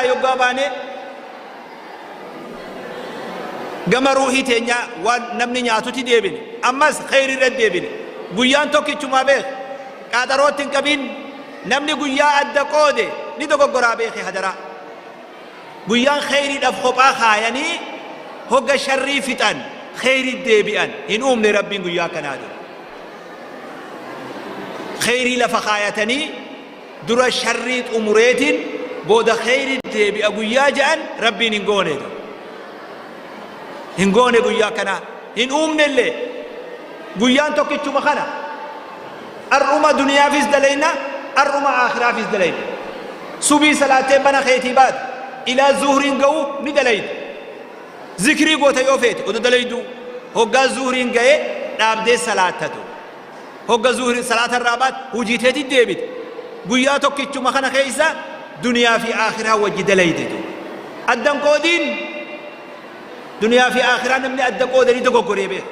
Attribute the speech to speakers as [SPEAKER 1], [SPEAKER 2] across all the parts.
[SPEAKER 1] Kanarraa yoggaa baane gama ruuhii teenyaa waan namni nyaatutti deebine. Ammas kheyri irra deebine. Guyyaan tokkichumaa beek. Qaaxarootti hin qabin. Namni guyyaa adda qoode ni dogoggoraa beeki hadaraa. Guyyaan kheyriidhaaf kophaa kaayanii hogga sharrii fixan kheyri deebi'an hin uumne Rabbiin guyyaa akkanaa dura. Kheyrii lafa kaayatanii dura sharrii xumureetiin booda kheyri deebi'a guyyaa ja'an Rabbiin hin goone. Hin goone guyyaa akkanaa hin uumnellee. Guyyaan tokkichuma kana. Ar'uma duniyaafis dalayna, ar'uma aakhiraafis dalayna. Subii salaattee mana keetii baate ilaa zuhriin ga'u ni dalayda. Zikrii goota yoo feete odoo dalayduu hoggaa zuhriin ga'e dhaabdee salaattatu. Hogga zuhriin salaata irraa baate hojii teetii deebite. Guyyaa tokkichuma kana keessa duniyaa fi aakhiraa wajji dalayde. Addan qoodiin duniyaa fi aakhiraa namni adda qoodanii dogoggoree beeka.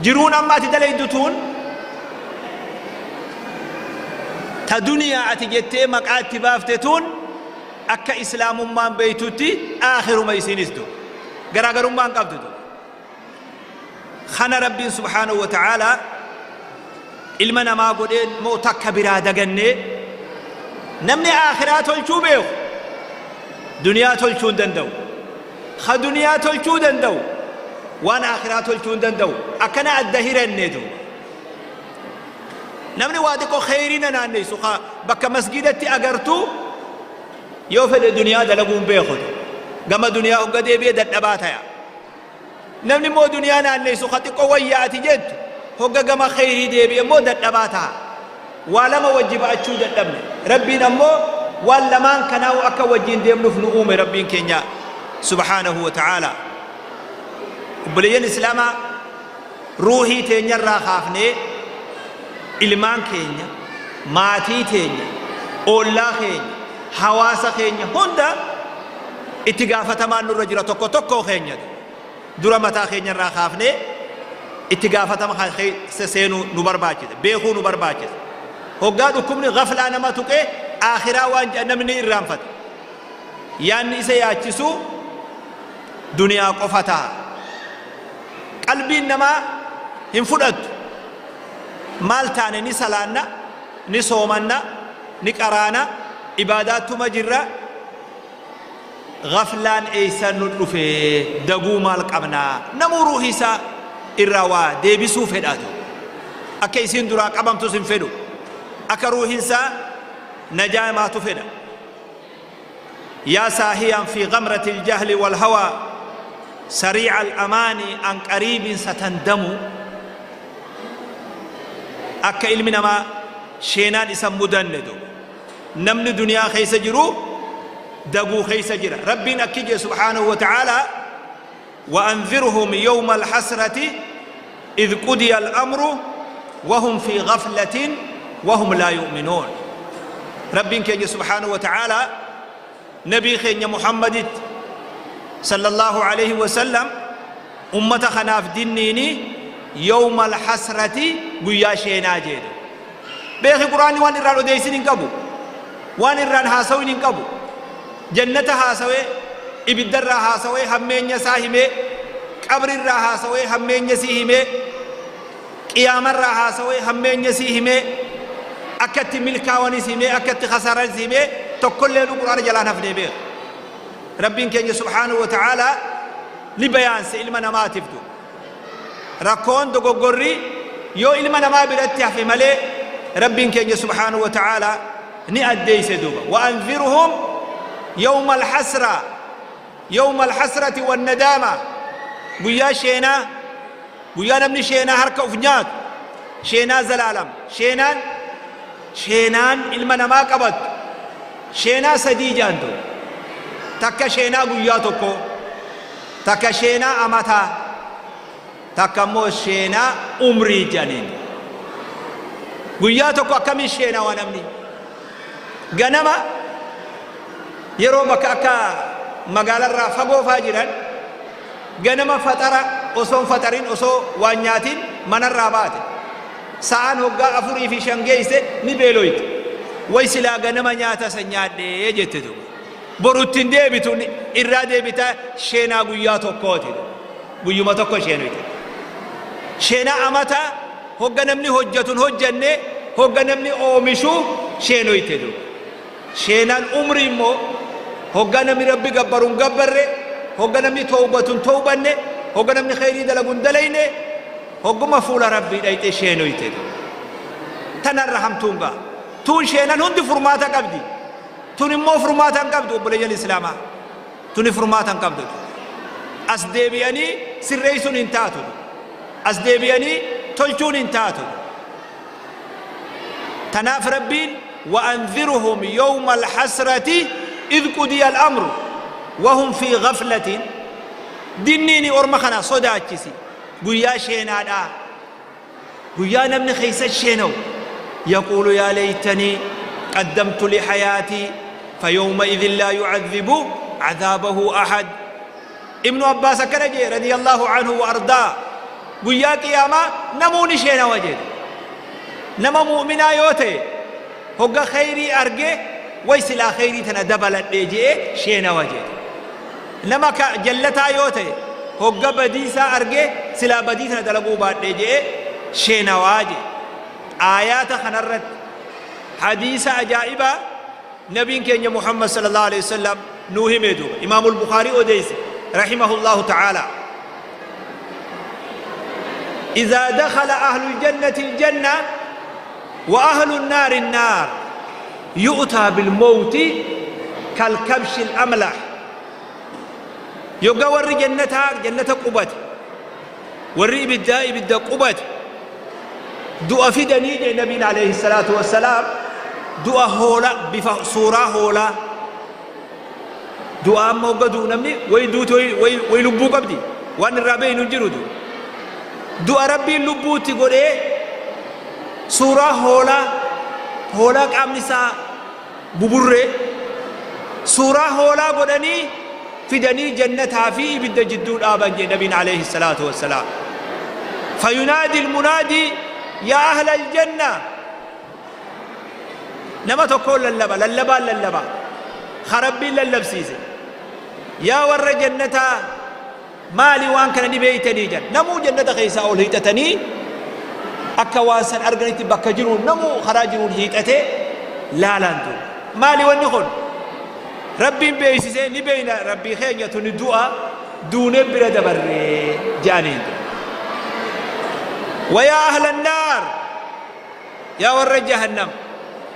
[SPEAKER 1] Jiruun amma ati dalaydu tun ta duniyaa ati jettee maqaa itti baafte tun akka islaamummaan beeytutti aakhiruma isiinis du garaagarummaa hin qabdu du. Kana Rabbiin subhaanahu wa ta'aalaa ilma namaa godhee moo takka biraa dagannee namni aakhiraa tolchuu beeku duniyaa tolchuu hin danda'u. Ka duniyaa tolchuu danda'u waan aakhiraa tolchuu hin danda'u. Akkana adda hiranne duuba. Namni waa xiqqoo kheyrii na naanneysu ka bakka masgiidatti agartu yoo fedhe duniyaa dalaguu hin beeku. Gama duniyaa hogga deebi'e dadhabaa taya. Namni immoo duniyaa naanneysu ka xiqqoo wayya ati jettu hogga gama kheyrii deebi'e immoo dadhabaa taha. Waa lama wajji ba'achuu dadhabne. Rabbiin ammoo waan lamaan kanaahu akka wajjiin deemnuuf nu uume Rabbiin keenya subhaanahu wa ta'aalaa. Obboleeyyan Islaamaa, ruuhii teenyarraa kaafnee ilmaan keenya, maatii teenya, oollaa keenya, hawaasa keenya hunda itti gaafatamaan nurra jira tokko tokkoo keenya. Dura mataa keenya irraa kaafnee itti gaafatama kana keessa seenuu nu barbaachisa, beekuu nu barbaachisa. Hoggaa dhukkubni ghaflaa nama tuqe aakhiraa waan jedhan namni ni irraanfata. Yaanni isa yaachisu duniyaa qofa taha. Qalbiin namaa hin fudhattu. Maal taane ni salaanna, ni soomanna, ni qaraana, ibaadaattuma jirra. Ghaflaan eessa nu dhufe? Daguu maal qabna? Namuu ruuhii isaa irraa waa deebisuu fedhaatu. Akka isiin duraa qabamtus hin fedhu. Akka ruuhiin isaa najaa maatu fedha. Yaa saahiyaan fi ghamrati aljahli wal hawaa sarii'a al-amaani an qariibin satandamu. Akka ilmi namaa sheenaan isa mudanne duuba. Namni duniyaa keessa jiru daguu keessa jira. Rabbiin akki jee subhaanahu wa ta'aalaa: وأنذرهم يوم الحسرة إذ قضي الأمر وهم في غفلة وهم لا يؤمنون. Rabbiin keenya subhaanahu wa ta'aalaa nabii keenya Muhammaditti sallallahu alaihi wasallam ummata kanaaf dinniini yawma alhasrati, guyyaa sheenaa jeedha. Beeki, Qur'aanni waan irraan odeessin hin qabu. Waan irraan haasawin hin qabu. Jannata haasawee, ibiddarraa haasawee hammeenya isaa himee, qabrirraa haasawee hammeenya isii himee, qiyaamarraa haasawee hammeenya isii himee, akka itti milkaawanis himee, akka itti kasaaranis himee, tokkolleenu Qur'aana jalaan hafnee beeka. Rabbiin keenya subhaanahu wa ta'aalaa ni bayaanse ilma namaatiif du. Rakkoon dogoggorri yoo ilma namaa biratti hafe malee Rabbiin keenya subhaanahu wa ta'aalaa ni addeeyse duuba. Wa'anzirhum yawma alhasra yawma alhasrati wannadaama, guyyaa sheenaa, guyyaa namni sheenaa harka uf nyaatu, sheenaa zalaalam, sheenaan ilma namaa qabattu sheenaa sadii jaantu. Takka sheenaa guyyaa tokko, takka sheenaa amataa, takka immoo sheenaa umrii jedhaniin. Guyyaa tokko akkamiin sheenawa? Namni ganama yeroo bakka akka magaalarraa fagoo faa jiran ganama faxara osoo hin faxarin, osoo waan nyaatin manarraa baate, sa'aan hoggaa 4:05 geeyse ni beeloyte. Way silaa ganama nyaata san nyaadhee jette duuba. Boru ittiin deebitu, irraa deebitaa. Sheenaa guyyaa tokkooti, guyyuma tokko sheenoyte. Sheenaa amata hogga namni hojjatun hojjanne, hogga namni oomishu sheenoyte duuba. Sheenaan umrii immoo hogga namni Rabbi gabbaru hin gabbarre, hogga namni towbatu hin towbanne, hogga namni kheyrii dalagu hin dalayne, hogguma fuula Rabbii dhayxe sheenoyte duuba. Tanarra hamtuun ga'a. Tuun sheenan hundi furmaata qabdi. Tun immoo furmaata hin qabdu, obboleeyyan islaamaa. Tuni furmaata hin qabdu. As deebi'anii sirreessuun hin taatu. As deebi'anii tolchuun hin taatu. Tanaaf Rabbiin wa'anzirhum yawma alhasrati idh qudiya al'amru wahum fi ghaflatin, dinniini orma kana sodaachisi guyyaa sheenaadhaa, guyyaa namni keessa sheena'u. Yaquulu yaa laytanii qaddamtu lihayaatii fayawma idhin laa yu'adhibu cadaabahu ahad. Ibnu Abbaas akkana jee radiyallahu anhu wa ardaa: guyyaa qiyaamaa namuu ni sheenawa jedhe. Nama mu'minaa yoo ta'e hogga kheyrii arge, way silaa kheyrii tana dabaladhe je'e sheenawa jedhe. Nama ka jallataa yoo ta'e hogga badii isaa arge, silaa badii tana dalaguu baadhe je'e sheenawaa jedhe. Aayaata kanarratti hadiisa ajaa'ibaa nabiin keenya Muhammad sallallahu alaihi wasallam nuu hime duuba. Imaamul Bukhaarii odeeyse rahimahullahu ta'ala: إذا دخل أهل الجنة الجنة وأهل النار النار يؤتى بالموت كالكبش الأملح. Yogga warri jannataa jannata qubate, warri ibiddaa ibidda qubate, du'a fidanii jee nabiin alayhi salaatu wassalaam. Du'a hoola, bifa suuraa hoolaa. Du'a amma hogga du'u namni way duuti, way lubbuu qabdi, waan irraa beeynu hin jiru. Du'a Rabbiin lubbuutti godhee suuraa hoolaa, hoolaa qaamni isaa buburree, suuraa hoolaa godhanii fidanii jannataa fi ibidda jidduu dhaaban jee nabiin alayhi salaatu wassalaam. Fayunaadi almunaadi yaa ahla aljanna. Nama tokkoon lallaba, lallabaan lallaba ka Rabbiin lallabsiise: yaa warra jannataa, maali waan kana ni beeytanii jedhan. Namuu jannata keessaa ol hiixatanii akka waan san arganitti bakka jiruun namuu karaa jiruun hiixatee laalaan ture. Maali wanni kun? Rabbiin beeksisee: ni beeyna Rabbii keenya, tuni du'a, duunee bira dabarree je'aniin ture. Wayaa ahla annaar, yaa warra jahannam,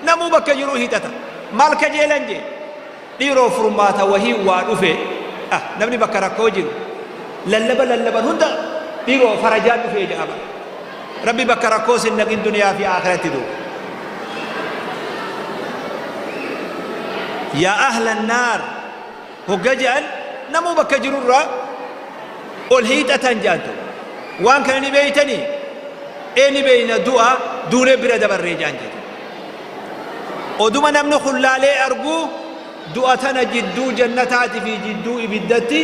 [SPEAKER 1] namuu bakka jiruu hiixata, maal kajeelan jee. Dhiiroo, furmaata wahii waa dhufe. Ah, namni bakka rakkoo jiru lallaba lallaban hunda, dhiiroo, farajaan dhufee jedhama. Rabbi bakka rakkoo sin naqin duniyaa fi aakiratti duuba. Yaa ahla annaar hogga je'an, namuu bakka jirurraa ol hiixatan je'antu: waan kana ni beeytanii? Ee, ni beeyna, du'a, duunee bira dabarree je'an jedhu. Oduma namni kun laalee arguu, du'a tana jidduu jannataati fi jidduu ibiddatti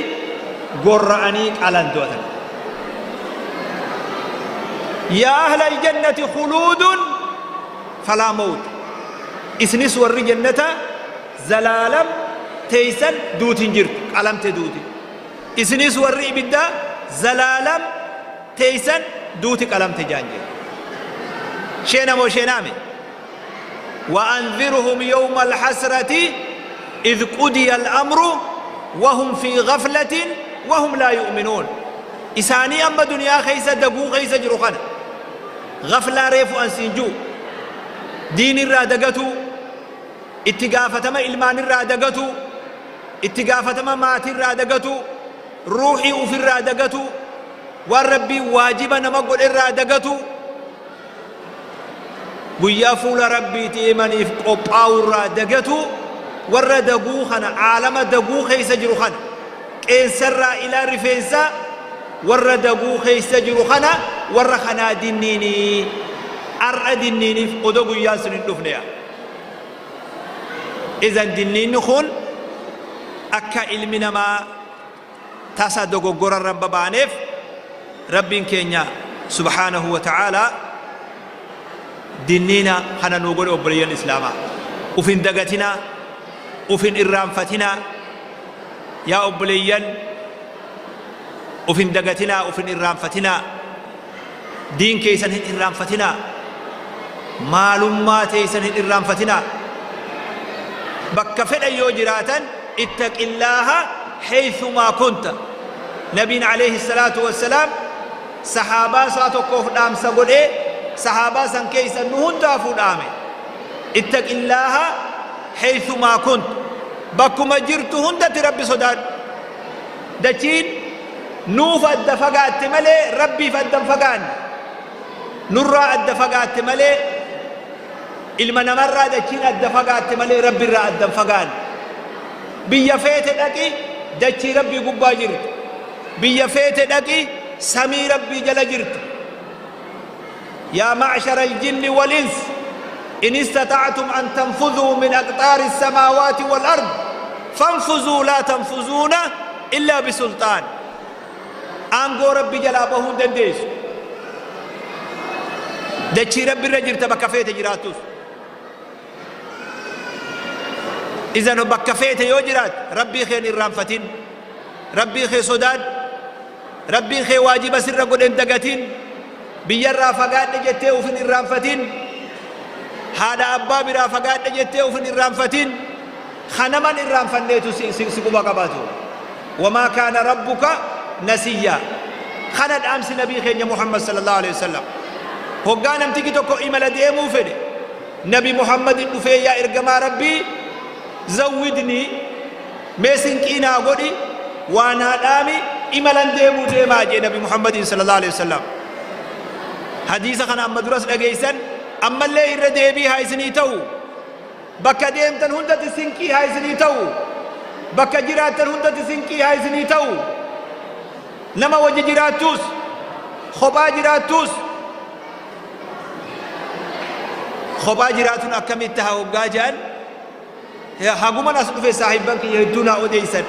[SPEAKER 1] gorra'anii qalan du'a tana. Yaa ahla aljannati khuluudun falaa mawt, isinis warri jannata zalaalam teeysan, duuti hin jirtu, qalamte duuti. Isinis warri ibiddaa zalaalam teeysan, duuti qalamte jaan jedhe. Sheena moo sheenaame? وأنذرهم يوم الحسرة إذ قضي الأمر وهم في غفلة وهم لا يؤمنون. Isaanii amma duniyaa keessa daguu keessa jiru kana, غفلة reefu ansiin ji'u, diin irraa dagatuu, itti gaafatama ilmaan irraa dagatuu, itti gaafatama maatii irraa dagatuu, ruuxii ufirraa dagatuu, waan Rabbiin waajiba nama godhe irraa dagatuu, guyyaa fuula Rabbiiti himaniif qophaa'u irraa dagatu, warra daguu kana, aalama daguu keessa jiru kana, qeensarraa ilaa rifeensaa warra daguu keessa jiru kana, warra kanaa dinniinii ar'a, dinniiniif odoo guyyaan sun hin dhufne. Yaa idan dinniinni kun akka ilmi namaa tasa dogoggorarra hin babaaneef Rabbiin keenya subhaanahu wa ta'aalaa dinniina kana nuu godhe. Obboleeyyan islaamaa, uf hin dagatinaa, uf hin irraanfatinaa. Yaa obboleeyyan, uf hin dagatinaa, uf hin irraanfatinaa, diin keessan hin irraanfatinaa, maalummaa teessan hin irraanfatinaa. Bakka fedhan yoo jiraatan, ittaqillaaha haythumaa kunta. Nabiin alayhi salaatu wassalaam sahaabaa isaa tokkoof dhaamsa godhee, sahaabaa san keessa nu hundaafuu dhaame. Ittaqillaaha haythumaa kunta, bakkuma jirtu hundatti Rabbi sodaadhu. Dachiin nuuf adda fagaatte malee Rabbiif adda hin fagaanne. Nurraa adda fagaatte malee, ilma namarraa dachiin adda fagaatte malee Rabbirraa adda hin fagaanne. Biyya feete dhaqi, dachii Rabbii gubbaa jirti. Biyya feete dhaqi, samii Rabbii jala jirti. Yaa ma'shara aljinni wal ins in istata'tum an tanfudhuu min aqxaari samaawaati wal ard fanfuzuu laa tanfuzuuna illaa bisulxaan. Aangoo Rabbi jalaa bahuu hin dandeessu. Dachii Rabbi irra jirta bakka feete jiraattus. Izan bakka feete yoo jiraatte Rabbii kee hin irraanfatin. Rabbii kee sodaadhu. Rabbiin kee waajiba sirra godhe hin dagatin. Biyyarraa fagaadhe jettee uf hin irraanfatin. Haadha abbaa biraa fagaadhe jettee uf hin irraanfatin. Ka naman irraanfanneetu si quba qabatu. Wamaa kaana rabbuka nasiyyaa. Kana dhaamsi nabii keenya Muhammad sallallahu alaihi wasallam. Hoggaa namtichi tokko imala deemuu fedhe, Nabi Muhammadin dhufee, yaa ergamaa Rabbii, zawwidnii, mee sinqii naa godhi, waa naa dhaami, imalan deemuu deemaa jee Nabi Muhammadiin sallallahu alaihi wasallam. Hadiisa kana amma duras dhageessan, ammallee irra deebii haa isinii ta'u. Bakka deemtan hundatti sinqii haa isinii ta'u. Bakka jiraattan hundatti sinqii haa isinii ta'u. Nama wajji jiraattuus, kophaa jiraattuus. Kophaa jiraatuun akkamitti haa hoggaa jedhan, haguman as dhufe saahibban kiyya hedduu naa odeessan.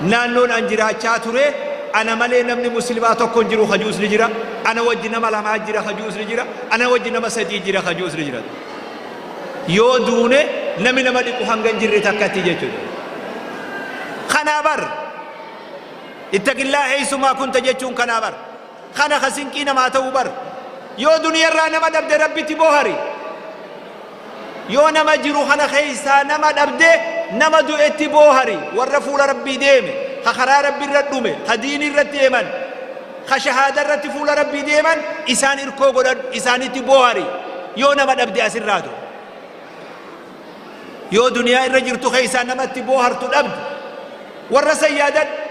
[SPEAKER 1] Naannoon an jiraachaa ture ana malee namni muslimaa tokko hin jiru kajuus ni jira. Ana wajji nama lamaa jira kajuus ni jira. Ana wajji nama sadii jira kajuus ni jira. Yoo duune namni nama dhiqu hanga hin jirre takkatti jechuudha. Kanaa bar ittaqillaa heeysumaa kunta jechuun kanaa bar. Kana ka sinqii namaa ta'u bar. Yoo duniyarraa nama dhabde Rabbitti boohari. Yoo nama jiru kana keessaa nama dhabde nama du'etti boohari. Warra fuula Rabbii deeme, ka karaa Rabbi irra dhume, ka diinii irratti deeman, ka shahaada irratti fuula Rabbii deeman isaan irkoo godhadhu, isaanitti boohari. Yoo nama dhabde asirraa du. Yoo duniyaa irra jirtu keessaa namatti boohartu dhabde warra san yaadadhu.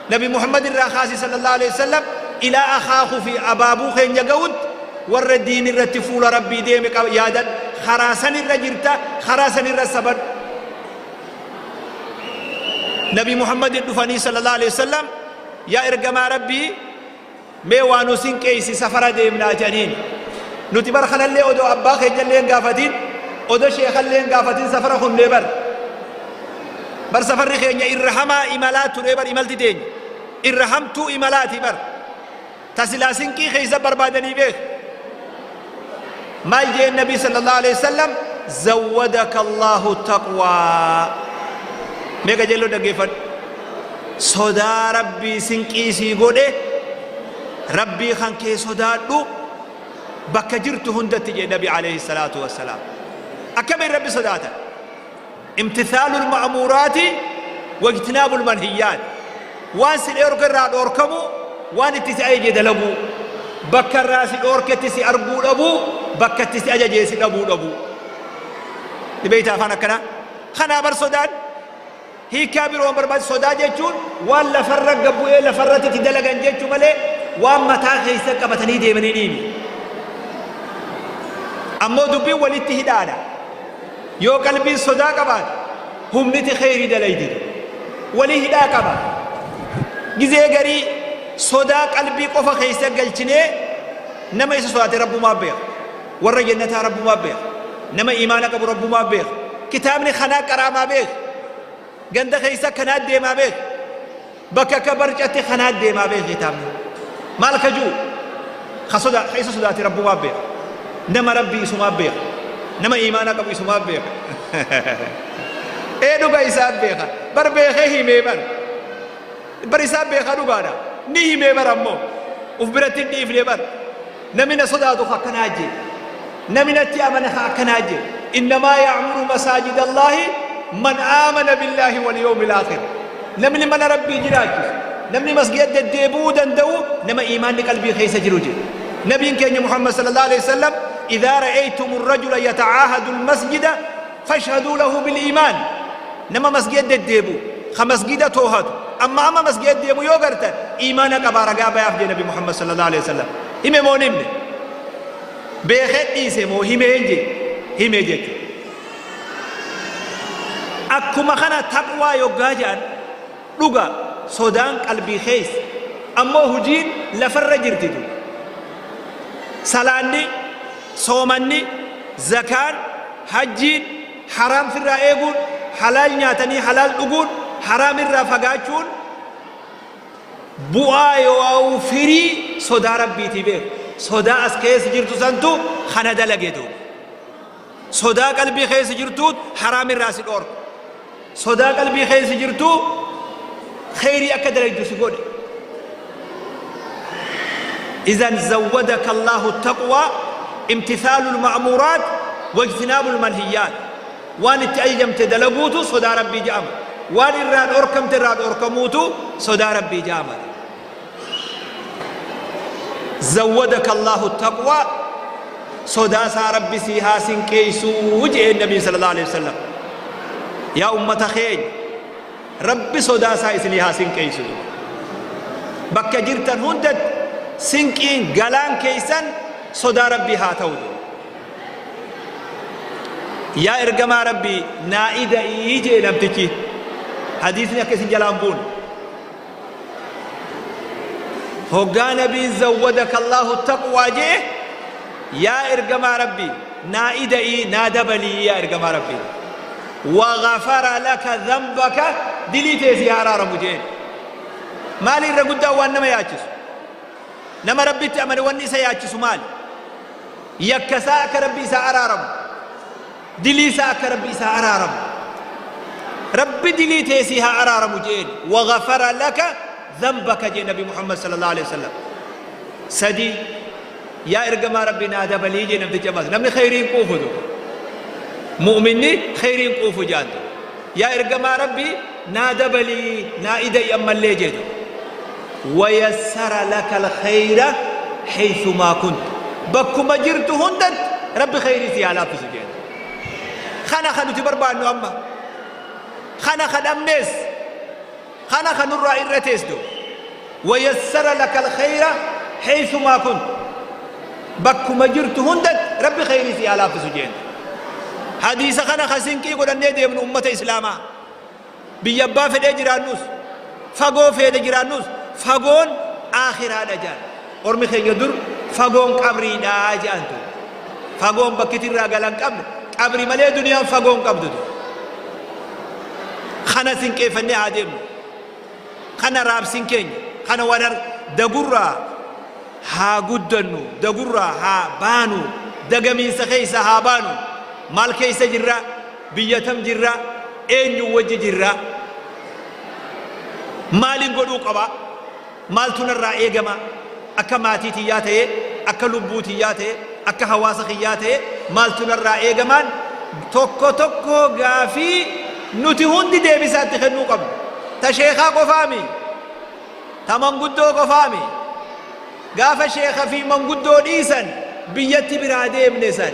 [SPEAKER 1] Nabi Muhammad irraa kaasi sallallahu alaihi wasallam ilaa akaakuu fi abaabuu keenya ga'utti warra diin irratti fuula Rabbii deeme yaadadhu. Karaa san irra jirta, karaa san irra sabadhu. Nabi Muhammad dhufanii sallallahu alaihi wasallam, yaa ergamaa Rabbii, mee waa nu sinqeeysi, safara deemnaa jedhaniin. Nuti bar kanallee odoo abbaa keenyallee hin gaafatin, odoo sheekallee hin gaafatin safara kunnee bar. Bar safarri keenya irra hamaa imalaa ture bar, imalti teenya. Irra hamtuu imalaati bar. Ta silaa sinqii keessa barbaadanii beek. Maal jeen Nabi sallallahu alaihi wasallam? Zawwadaka Allahu taqwaa. Mee qajeelloo dhaggeeffadhu. Sodaa Rabbii sinqii sii godhe, Rabbii kan kee sodaadhu bakka jirtu hundatti jedhe Nabi alayhi salaatu wassalaam. Akkamiin Rabbi sodaatan? Imtithaalul ma'muuraati wajtinaabul manhiyyaat. Waan si dhoorke irraa dhoorkamuu, waan itti si ajaje dalaguu. Bakka irraa si dhoorketti si arguu dhabuu, bakka itti si ajaje si dhabuu dhabuu. Ni beektaa afaan akkanaa? Kanaa bar sodaan hiikkaa biroo hin barbaachisu. Sodaa jechuun waan lafarra gad bu'ee lafarratti itti dalagan jechuu malee waan mataa keessa qabatanii deemanii niimi. Ammoo dubbiin walitti hidhaadha. Yoo qalbiin sodaa qabaate humniti kheyrii dalaydi. Wali hidhaa qaba. Gizee garii sodaa qalbii qofa keessa galchinee, nama isa sodaate Rabbumaa beeka. Warra jannataa Rabbumaa beeka. Nama iimaana qabu Rabbumaa beeka. Kitaabni kanaa qaraamaa beeka. Ganda keessa kanaa deemaa beeka. Bakka akka barcatti kanaa deemaa beeka kitaabni. Maal ka jiru? Ka sodaa, ka isa sodaate Rabbumaa beeka. Nama Rabbii isumaa beeka. Nama iimaana qabu isumaa beeka. Ee, dhuga isaan beeka bar, beekee himee bar, bar isaan beeka dhugaadha ni himee bar. Ammoo uf biratti hin dhiifne bar. Namni na sodaatu akkanaa jee, namni natti amane akkanaa jee. إنما يعمر مساجد الله من آمن بالله واليوم الآخر. Namni mana Rabbii jiraachisu, namni masgida deddeebi'uu danda'u, nama iimaanni qalbii keessa jiru jedhe nabiin keenya Muhammad صلى الله عليه وسلم. إذا رأيتم الرجل يتعاهد المسجد فاشهدوا له بالإيمان. Nama masgida deddeebi'u, ka masgida toohatu, amma masgida deemu yoo gartan, iimaana qabaa ragaa bayaaf jedhe nabi Muhammad صلى الله عليه وسلم. Hime moo himne? Beekee dhiise moo himeen jee? Hime jechuudha. Akkuma kana taqwaa yoggaa jedhan, dhuga sodaan qalbii keessa, ammoo hujiin lafarra jirtitu. Salaanni, soomanni, zakaan, hajjiin, haraam firraa eeguun, halaal nyaatanii halaal dhuguun, haraam irraa fagaachuun bu'aa yoo firii sodaa Rabbiitii beeku. Sodaa as keessa jirtu santu kana dalage duuba. Sodaa qalbii keessa jirtu haraam irraa si dhoorka. Sodaa qalbii keessa jirtu kheyrii akka dalagdu si godhe. إذن زودك الله التقوى امتثال المأمورات واجتناب المنهيات. Waan itti ajajamte dalaguutu sodaa Rabbii jedhama. Waan irraa dhorkamte irraa dhorkamuutu sodaa Rabbii jedhama. زودك الله التقوى, sodaa isaa Rabbi si haa sinqeessuu jedheen nabii صلى الله عليه وسلم. Yaa ummata keenya, Rabbi sodaa isaa isinii haa sinqeessu. Bakka jirtan hundatti sinqiin galaan keeysan sodaa Rabbii haa ta'u. Yaa ergamaa Rabbii, naa ida'ii jee namtichi. Hadiisni akka isin jalaan buune. Hoggaa nabiin زودك الله التقوى jee, yaa ergamaa Rabbii, naa ida'ii, naa dabalii, yaa ergamaa Rabbii, وغفر لك ذنبك, dilii teesii haa araaramu jeen. Maali irra guddaa waan nama yaachisu? Nama Rabbitti amane wanni isa yaachisu maali? Yakkasaa akka Rabbi isaa araaramu, dilii isaa akka Rabbi isaa araaramu. Rabbi dilii teesii haa araaramu jeen. وغفر لك ذنبك jee nabi Muhammad صلى الله عليه وسلم. Sadi, yaa ergamaa Rabbi, naa dabalii jee namtichi. Ammas namni khayriin quufutu, mu'minni khayriin quufu jaantu. Yaa ergamaa Rabbi, naa dabalii, naa ida'i ammallee jeetu. ويسر لك الخير حيثما كنت, bakkuma jirtu hundatti Rabbi khayrii si haa laaffisu jeen. Kana kan nuti barbaannu amma, kana kadhamnees, kana kan nurraa irra teesdu. ويسر لك الخير حيثما كنت, bakkuma jirtu hundatti Rabbi khayrii si haa laaffisu jeen. Hadiisa kana kasinqii godhannee deemnu, ummata Islaamaa, biyya abbaa fedhee jiraannus, fagoo fedhe jiraannus, fagoon aakhiraadha jaan ormi keenya dur. Fagoon qabriidha jedhantu. Fagoon bakkitirraa galan qabne qabri malee duniyaan fagoon qabdu. Kana sinqeeffannee haa deemnu. Kana raabsin keenya kana waan dagurraa haa guddannu, dagurraa haa baanu, dagamiinsa keessa haa baanu. Maal keessa jirra? Biyya tam jirra? Eenyu wajji jirra? Maaliin godhuu qaba? Maaltu narraa eegama? Akka maatii tiyyaa ta'e, akka lubbuu tiyyaa ta'e, akka hawaasa kiyyaa ta'e, maaltu narraa eegamaan? Tokko tokko gaafii nuti hundi deebisaatti kennuu qabnu. Ta sheekaa qofaami, ta manguddoo qofaami. Gaafa sheeka fi manguddoo dhiisan, biyyatti biraa deemne san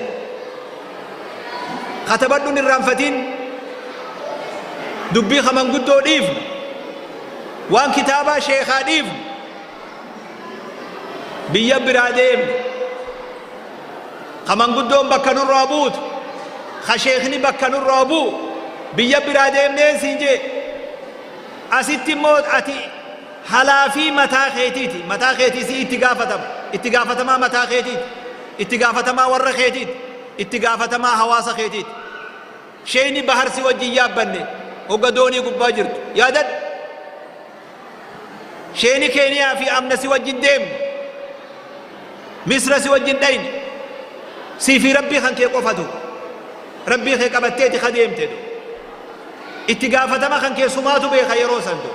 [SPEAKER 1] katabadhuun irraanfatiin. Dubbii ka manguddoo dhiifnu, waan kitaabaa sheekaa dhiifnu, biyya biraa deemne, ka manguddoon bakka nurraa buutu, ka sheekni bakka nurraa bu'u, biyya biraa deemneen siin jee. Asitti immoo ati halaafii mataa keetiiti. Mataa keetii si itti gaafatama, itti gaafatamaa mataa keetiiti, itti gaafatamaa warra keetiiti, itti gaafatamaa hawaasa keetiiti. Sheeyni bahar si wajjin yaabbanne hogga doonii gubbaa jirtu yaadadhu. Sheeyni Keeniyaa fi amna si wajjin deemne, Misra si wajjin dhayne, sii fi Rabbii kan kee qofatu. Rabbii kee qabatteeti ka deemte. Itti gaafatama kan kee sumaatu beeka yeroo san du.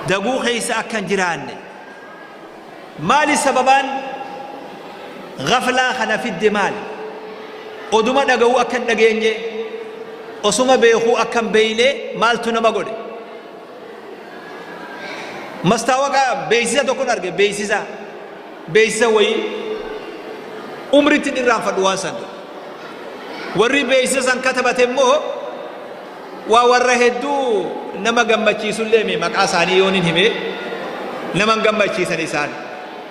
[SPEAKER 1] Daguu keessa akka hin jiraanne. Maali sababaan ghaflaa kana fidde maali? Oduma dhaga'uu akka hin dhageenye, osuma beekuu akka hin beeyne maaltu nama godhe? Mastaawaqaa beeksisa tokkon arge, beeksisa beeksisa wayii umritti hin irraanfadhu waan san. Warri beeksisa san katabate immoo waa warra hedduu nama gammachiisullee mi maqaa isaanii yoon hin hime nama hin gammachiisan isaan.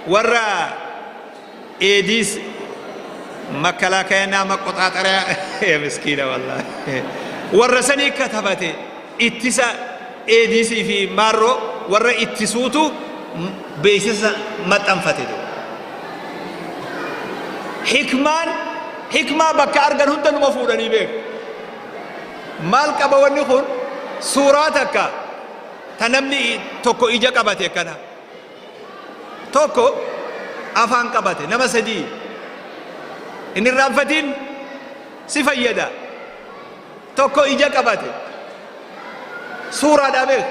[SPEAKER 1] Warra Eediis makkalaakayanaa maqoxaaxariyaa miskiina wallaahi. Warra sanii katabate ittisa Eediisii fi maarroo warra ittisuutu beeksisa maxxanfate. Hikmaan hikmaa bakka argan hunda numa fuudhanii beeku. Maal qaba wanni kun? Suuraa takka ta namni tokko ija qabate akkana. Tokko afaan qabate, nama sadii. Hin irraanfatin, si fayyada. Tokko ija qabate. Suuraadhaa beeku.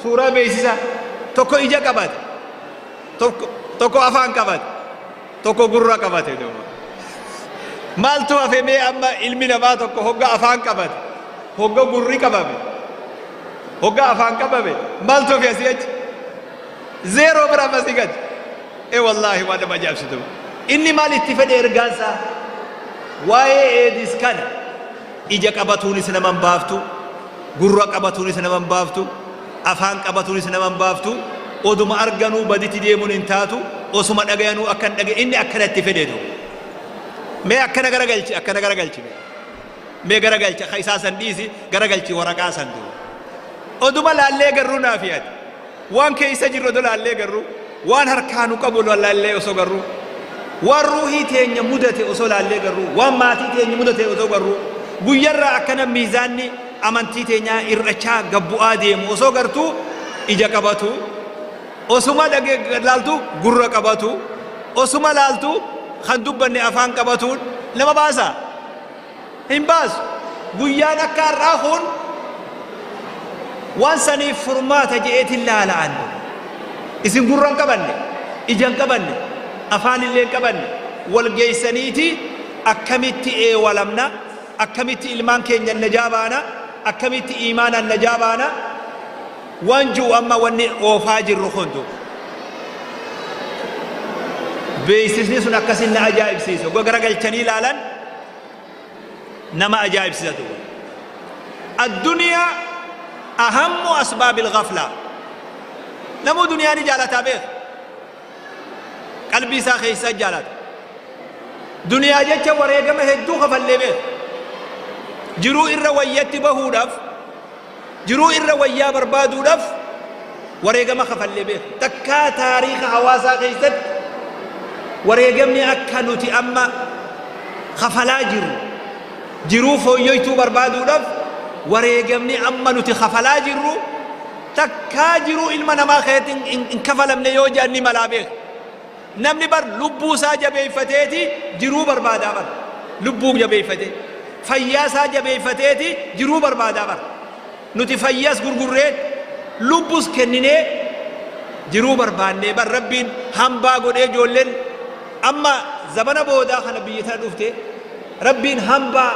[SPEAKER 1] Suuraa beeksisa. Tokko ija qabate. Tokko afaan qabate. Tokko gurra qabate duuba. Maaltu hafe mee amma? Ilmi namaa tokko hogga afaan qabate, hogga gurri qabame, hogga afaan qabame, maaltu hafe asii achi? Zeeroo bira amma asii gadi. E wallaahi, waan nama ajaa'ibsitu. Inni maal itti fedhe ergaan isaa? Waa'ee eedis kana ija qabatuunis nama hin baaftu, gurra qabatuunis nama hin baaftu, afaan qabatuunis nama hin baaftu, oduma arganuu baditti deemuun hin taatu, osuma dhagayanuu akka hin dhage inni akkana itti fedheetu. Mee akkana garagalchi, akkana garagalchi mee. Mee garagalchi, akka isaa san dhiisi, garagalchi waraqaa san duuba. Oduma laallee garruu naafi ati. Waan keessa jirru odoo laallee garruu, waan harkaa nu qabu laallee osoo garruu, waan ruuhii teenya mudate osoo laallee garruu, waan maatii teenya mudate osoo garruu, guyyarraa akkana miizaanni amantii teenyaa hir'achaa gabbu'aa deemu osoo gartuu, ija qabatu, osuma dhage laaltu gurra qabatu, osuma laaltu kan dubbanne afaan qabatuun nama baasa? Hin baasu. Guyyaan akka har'aa kun waan saniif furmaata je'eetin laala an. Isin gurra hin qabanne, ija hin qabanne, afaan illee hin qabanne, wal geessaniiti akkamitti eewalamna, akkamitti ilmaan keenyan najaa baana, akkamitti iimaanaan najaa baana waan ji'u amma wanni oofaa jirru kun duuba. Beeksisni sun akkasin na ajaa'ibsiisa. Ogga garagalchanii ilaalan nama ajaa'ibsiisa duuba. Addunyaa ahammu asbaabil ghaflaa. Namuu duniyaa ni jaalataa beeka. Qalbii isaa keessaa jaalata. Duniyaa jecha wareegama hedduu kafallee beeka. Jiruu irra wayyatti bahuudhaaf, jiruu irra wayyaa barbaaduudhaaf wareegama kafallee beeka. Takkaa taariika hawaasaa keessatti wareegamni akka nuti amma kafalaa jirru, jiruu fooyyoytuu barbaaduudhaaf wareegamni amma nuti kafalaa jirru takkaa jiruu ilma namaa keessatti hin kafalamne yoo jedhan ni malaa beeka. Namni bar lubbuu isaa jabeeffateeti jiruu barbaadaa bar. Lubbuu jabeeffatee. Fayyaa isaa jabeeffateeti jiruu barbaadaa bar. Nuti fayyaas gurgurree, lubbus kenninee jiruu barbaannee bar. Rabbiin hambaa godhee ijoolleen amma zabana boodaa kana biyya tana dhufte, Rabbiin hambaa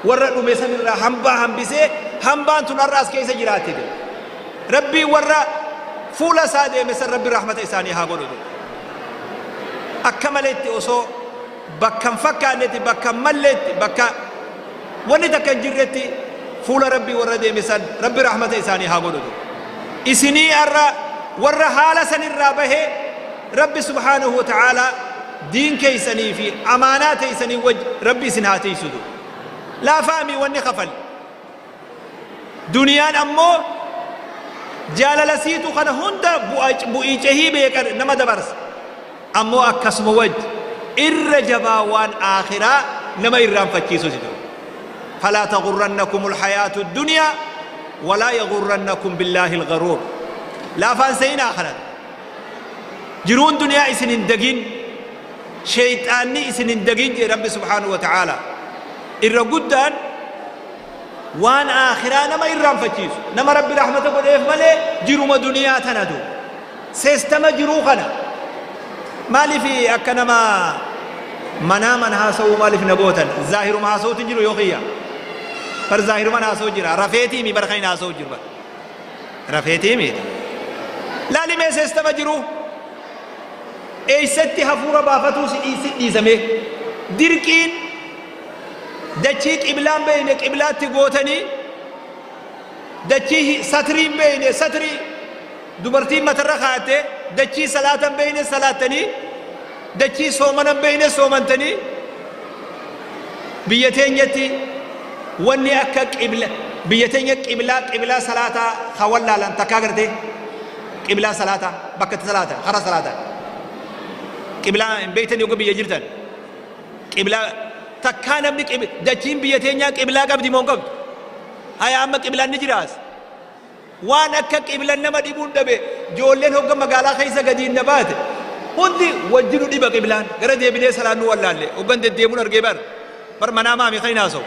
[SPEAKER 1] warra dhume sanirraa hambaa hambisee hambaan tun har'a as keessa jiraatte. Rabbiin warra fuula isaa deeme san Rabbi rahmata isaanii haa godhutu. Akka maleetti osoo bakka hin fakkaannetti, bakka hin malleetti, bakka wanni takka hin jirretti fuula Rabbii warra deeme san Rabbi rahmata isaanii haa godhutu. Isinii har'a warra haala sanirraa bahee Rabbi subhaanahu wa ta'aalaa diin keessanii fi amaanaa teessanii wajji Rabbi isin haa tiisutu. Laafaamii wanni kafal. Duniyaan ammoo jaalala siitu kana hunda bu'ii cehii beekan nama dabarsa. Ammoo akkasuma wajji irra jabaa waan aakhiraa nama irraanfachiisuti ture. Falaa taghurrannakumul hayaatu duniyaa walaa yaghurrannakum billaahil gharuur. Laafaan seenaa kana. Jiruun duniyaa isin hin dagin. Sheyxaanni isin hin dagin jee Rabbi subhaanahu wa ta'aalaa. Irra guddaan waan aakhiraa nama irraanfachiisu. Nama Rabbi rahmata godheef malee jiruma duniyaa tana du. Seestama jiruu kana. Maaliif akka nama manaaman haasa'uu maaliif na gootan? Zaahiruma haasa'uutu hin jiru yoo kiyya. Bar zaahiruman haasa'u jira. Rafeetiimi bar kan hin haasa'u jiru bar. Rafeetiimi. Laali mee seestama jiruu. Eessatti hafuura baafatuu si dhiisamee? Dirqiin dachii qiblaan beeyne qiblaatti gootanii, dachii satrii hin beeyne satrii dubartiin matarra kaa'atte, dachii salaata hin beeyne salaattanii, dachii soomana hin beeyne soomantanii, biyya teenyatti wanni akka qibla biyya teenya qiblaa qiblaa salaataa ka wallaalan takkaa gartee Qiblaa salaataa, bakka itti salaatan, kara salaatan. Qiblaa hin beeytanii hogga biyya jirtan. Qiblaa takkaa namni dachiin biyya teenyaa qiblaa qabdi moo hin qabdu? Haya amma qiblaan ni jiraas. Waan akka qiblan nama dhibuun dhabe, ijoolleen hogga magaalaa keessa gadiin na baate hundi wajji nu dhiba qiblaan gara deebinee salaannuu wallaalle hoggan deddeemuun argee bar bar manaa maami kan hin haasawu.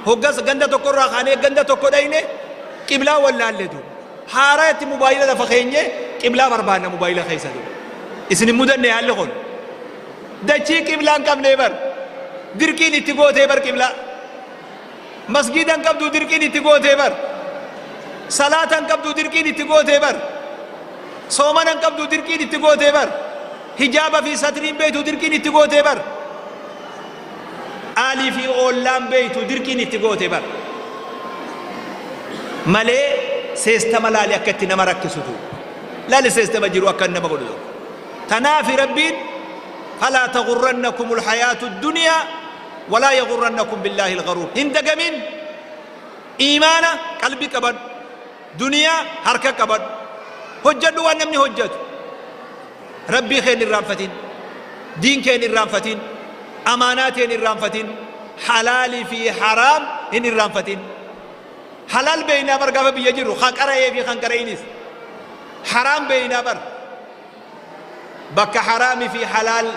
[SPEAKER 1] Hoggas ganda tokkorraa kaanee ganda tokko dhayne qiblaa wallaalle duuba. Haarayatti mubaayila lafa keenyee qiblaa barbaanna mubaayila keessa duuba. Isin hin mudanne haalli kun? Dachii qiblaa hin qabnee bar. Dirqiin itti gootee bar qiblaa. Masgiida hin qabduu dirqiin itti gootee bar. Salaata hin qabduu dirqiin itti gootee bar. Soomana hin qabduu dirqiin itti gootee bar. Hijaaba fi satrii hin beektuu dirqiin itti gootee bar. Aalii fi oollaan beektu dirqiin itti goote bar. Malee seestama laali akka itti nama rakkisutu. Laali seestama jiru akka nama godhu. Tanaafi Rabbiin falaa taghurrannakumul hayaatu duniyaa walaa yaghurrannakum billaahi al-gharuur. Hin dagamin, iimaana qalbii qabadhu. Duniyaa harka qabadhu. Hojjadhu waan namni hojjatu. Rabbii kee hin irraanfatin. Diin kee hin irraanfatin. Amaanaa tee hin irraanfatin. Halaalii fi haraam hin irraanfatin. Halaal beeynaa bar gaafa biyya jirru kan qara'ee fi kan qara'inis. Haraam beeynaa bar. Bakka haraami fi halaal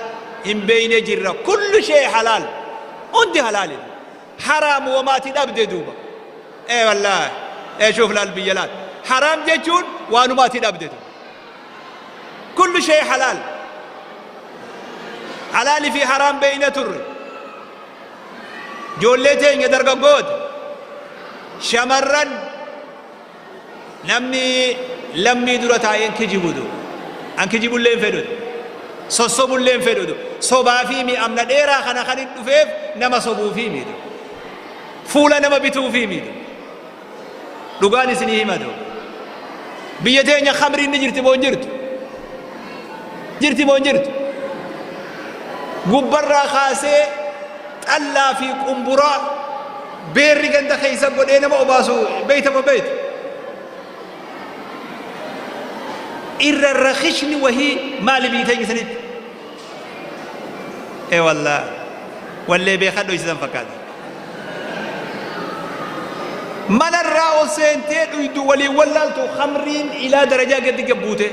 [SPEAKER 1] hin beeyne jirra. Kullu shee halaal. Hundi halaali. Haraam woma ati dhabde duuba. Ee wallaahi. Ee shuuf laal biyya laal. Haraam jechuun waanuma ati dhabde duuba. Kullu shay halaal. Halaali fi haraam beeyna turre. Ijoollee teenya dargaggoota shamarran Namni lammii dura taa'ee hin kijibu du. An kijibullee hin fedhu du. Sossobullee hin fedhu du. Sobaafii mi amna dheeraa kana kan hin dhufeef nama sobuufii mi du. Fuula nama bituufii mi du. Dhugaan isinii hima du. Biyya teenya khamriin ni jirti moo hin jirtu? Jirti moo hin jirtu? Gubbarraa kaasee xallaa fi qumburaa beerri ganda keessa godhee nama obaasu beeyta moo beeytu? Irra rakishni wahii maali biyyi teenya sanitti? Ee wallaa wallee beekaa dhoysisan fakkaata. Mana irraa ol seentee dhuydu waliin wallaaltu khamriin ilaa darajaa gadi gabbuute.